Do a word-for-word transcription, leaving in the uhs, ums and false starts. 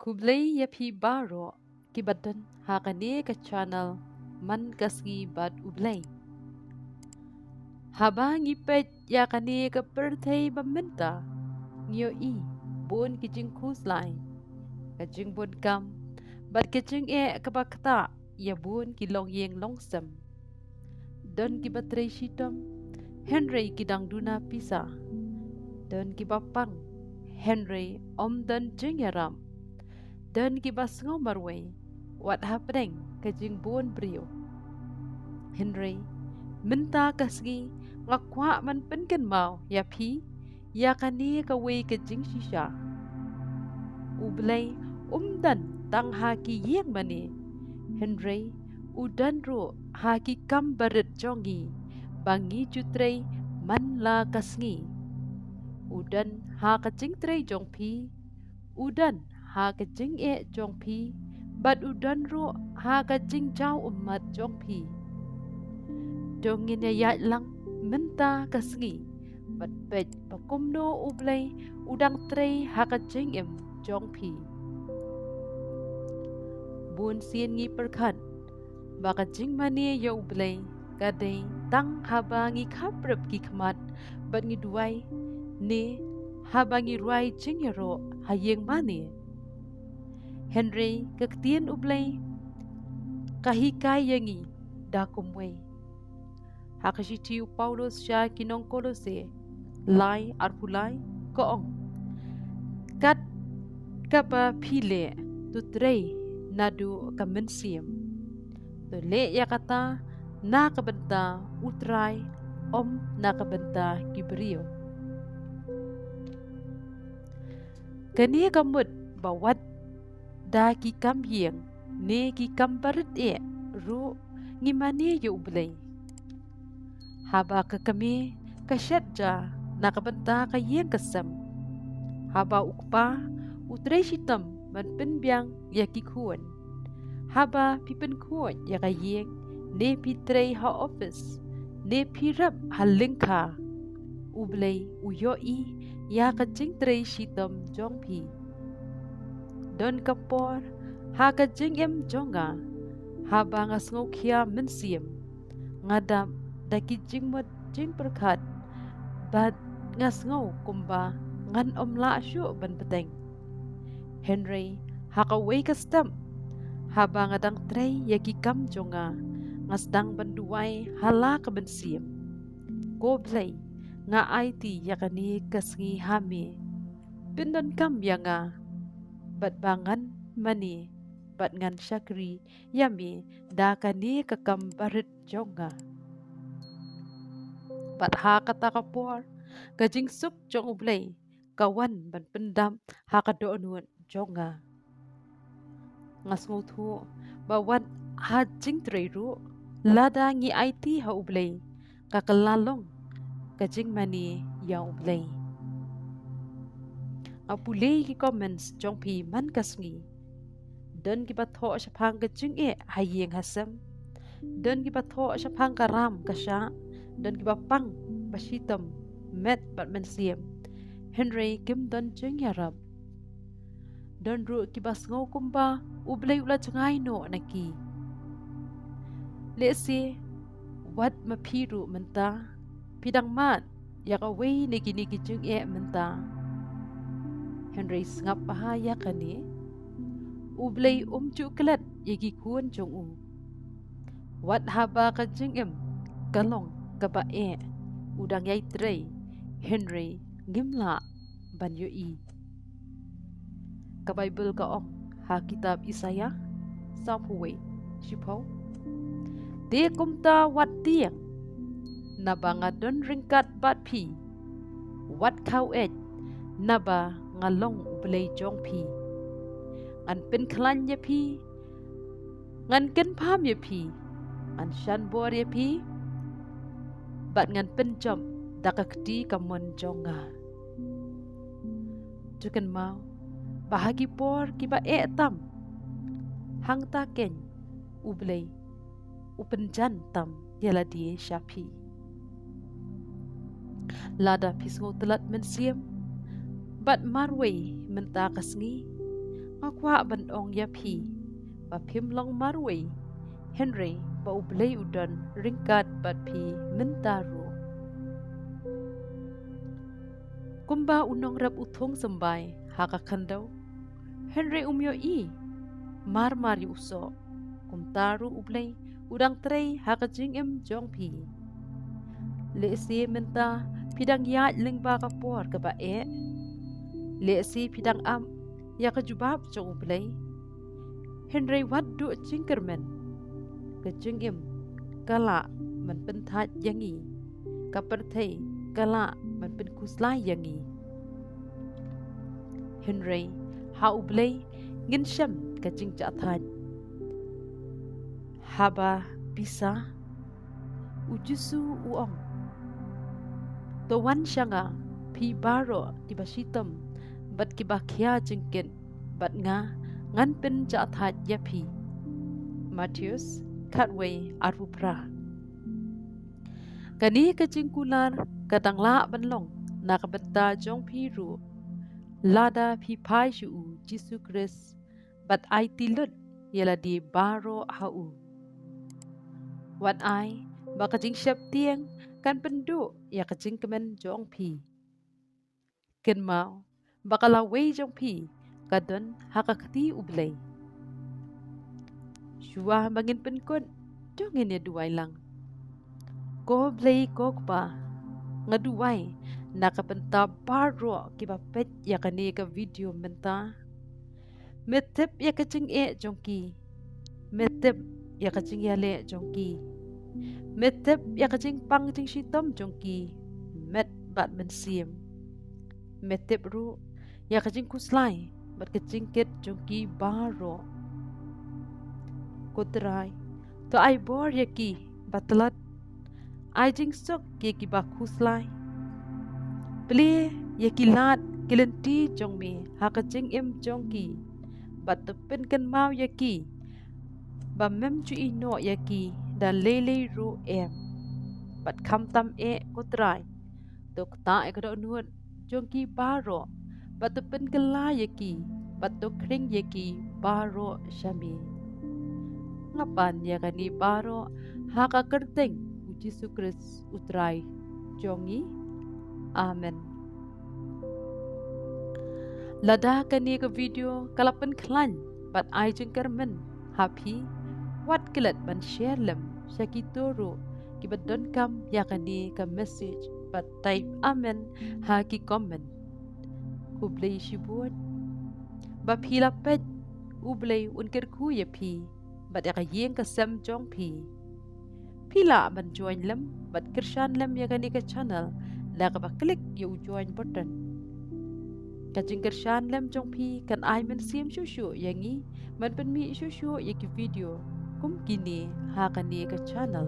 Khublei ïa phi baroh kiba don ha kane ka channel Man ka Sngi bad U Blei. Haba ngi peit ïa kane ka pyrthei ba mynta, ngi ïohi bun ki jingkhuslai, ka jingbun kam bad ka jingeh kaba ktah ïa bun ki longïing longsem. Don kiba trei shitom, hynrei ki dang duna pisa. Don kiba pang, hynrei ym don jingïarap. Don kiba sngew marwei wat hapdeng ka jingbun briew. Hynrei mynta ka sngi nga kwah ban pynkynmaw ïa phi ïa kane kawei ka jingshisha. U Blei um don tang ha ki ïing mane, hynrei u don ruh ha ki kam barit jong ngi ba ngi ju trei man la ka sngi. U don ha ka jingtrei jong phi, u don ha ka jingeh jong phi, bad u don ruh ha ka jingjaw ummat jong phi. To ngin ïa ïaid lang mynta ka sngi bad peit ba kumno U Blei u dang trei ha ka jingim jong phi. Bun sien ngi pyrkhat ba ka jingmane ïa U Blei ka dei tang haba ngi khaphrep ki khmat bad ngi duwai, ne haba ngi rwai jingïaroh ha ïing mane. Hynrei ka ktien U Blei ka hikai ïa ngi da kumwei. Ha ka shithi u Paulus sha ki nong Kolose lai arphew lai ka ong, kat kaba phi leh, to trei naduh ka mynsiem. To leh ïa kata na ka bynta U Trai, ym na ka bynta ki briew. Kane ka mut ba wat da ki kam ïing ne ki kam barit eh ruh ngi mane ïa U Blei. Haba ka kmie ka shet ja na ka bynta ka ïing ka sem, haba u kpa u trei shitom ban pynbiang ïa ki khun, haba phi pynkhuid ïa ka ïing ne phi trei ha ophis ne phi rep ha lyngkha, U Blei u ïohi ïa ka jingtrei shitom jong phi. Don ka por ha ka jingim jong nga, haba nga sngew khia mynsiem, nga dap da ki jingmut jingpyrkhat bad nga sngew kumba ngan ym lah shuh ban bteng. Hynrei ha kawei ka step, haba nga dang trei ïa ki kam jong nga, nga sdang ban duwai ha la ka mynsiem, ko Blei, nga aiti ïa kane ka sngi ha me. Pyndonkam ïa nga bad ba ngan mane bad ngan shakri ïa me da kane ka kam barit jong nga. Bad ha kata ka por ka jingsuk jong U Blei ka wan ban pyndap ha ka dohnud jong nga. Nga sngewthuh ba wat ha jingtrei ruh, lada ngi aiti ha U Blei, ka kylla long ka jingmane ïa U Blei. Nga pule ki comments jong phi man ka sngi. Don kiba thoh shaphang ka jingeh ha ïing ha sem. Don kiba thoh shaphang ka ram ka shah. Don kiba pang ba shitom met bad mynsiem, hynrei kim don jingïarap. Don ruh kiba sngew kumba U Blei u la jngai noh na ki. Lehse wat ma phi ruh mynta phi dang mad ïa kawei na kine ki jingeh mynta. Hynrei sngap bha ïa kane, U Blei um ju klet ïa ki khun jong u. Wat haba ka jingim ka long kaba eh, u dang ïai trei, hynrei ngim lah ban ïohi. Ka Baibl ka ong ha kitab Isaïah sawphew wei, shiphew, te kumta wat tieng, naba nga don ryngkat bad phi. Wat khaw-eit, naba nga long U Blei jong phi. Ngan pynkhlaiñ ïa phi, ngan kynpham ïa phi, ngan shan bor ïa phi, bad ngan pynjop da ka kti kamon jong nga. To kynmaw ba ha ki por kiba eh tam, hangta keiñ U Blei u pynjan tam ïa lade sha phi. Lada phi sngew tlot mynsiem bad marwei mynta ka sngi, Nga kwah ban ong ïa phi ba phim long marwei, hynrei ba U Blei u don ryngkat bad phi mynta ruh. Kumba u nongrep u thung symbai ha ka khyndew, hynrei um ïohi marmar ïa u soh, kumta ruh U Blei u dang trei ha ka jingim jong phi. Lehse mynta phi dang ïaid lyngba ka por kaba eh. Lehse phi dang ap ïa ka jubab jong U Blei. Hynrei wat duh jingkyrmen. Ka jingim ka lah ban pynthait ïa ngi. Ka pyrthei ka lah ban pynkhuslai ïa ngi. Hynrei ha U Blei ngin shem ka jingjahthait. Haba pisa, U Jisu u ong, "To wan sha nga, phi baroh kiba shitom bad kiba khia jingkit, bad nga ngan pynjahthait ïa phi." Mathaios khatwei arphew phra. Kane ka jingkular ka dang lah ban long na ka bynta jong phi ruh, lada phi phai sha U Jisu Khrist bad aiti lut ïa lade baroh ha u. Wat ai ba ka jingsheptieng kan pynduh ïa ka jingkmen jong phi. Kynmaw ba ka lawei jong phi ka don ha ka kti U Blei. Shuwa ba ngin pynkut, to ngin ïa duwai lang. Ko Blei ko Kpa, nga duwai na ka bynta baroh kiba peit ïa kane ka video mynta. Me tip ïa ka jingeh jong ki. Me tip ïa ka jingïaleh jong ki. Me tip ïa ka jingpang jingshitom jong ki, met bad mynsiem. Me tip ruh ïa ka jingkhuslai bad ka jingkit jong ki baroh. Ko Trai, to ai bor ïa ki ba tlot. Ai jingsuk ïa ki ba khuslai. Plie ïa ki lad ki lynti jong me ha ka jingim jong ki, bad to pynkynmaw ïa ki ba mem ju ïehnoh ïa ki da lei lei ruh em. Bad khamtam eh, ko Trai, to ktah ïa ka dohnud jong ki baroh, bad to pynkylla ïa ki, bad to khring ïa ki baroh sha me. Nga pan ïa kane baroh ha ka kyrteng U Jisu Khrist U Trai jong ngi. Amen. Lada kane ka video ka la pynkhlaiñ bad ai jingkyrmen ha phi, wat klet ban share lem sha kito ruh kiba donkam ïa kane ka message, bad type amen ha ki comment. Khublei shibun ba phi la peit. U Blei un kyrkhu ïa phi bad ïa ka ïing ka sem jong phi. Phi lah ban join lem bad kyrshan lem ïa kane ka channel da kaba click ïa u join button. Ka jingkyrshan lem jong phi kan ai mynsiem shuh shuh ïa ngi ban pynmih shuh shuh ïa ki video kum kine ha kane ka channel.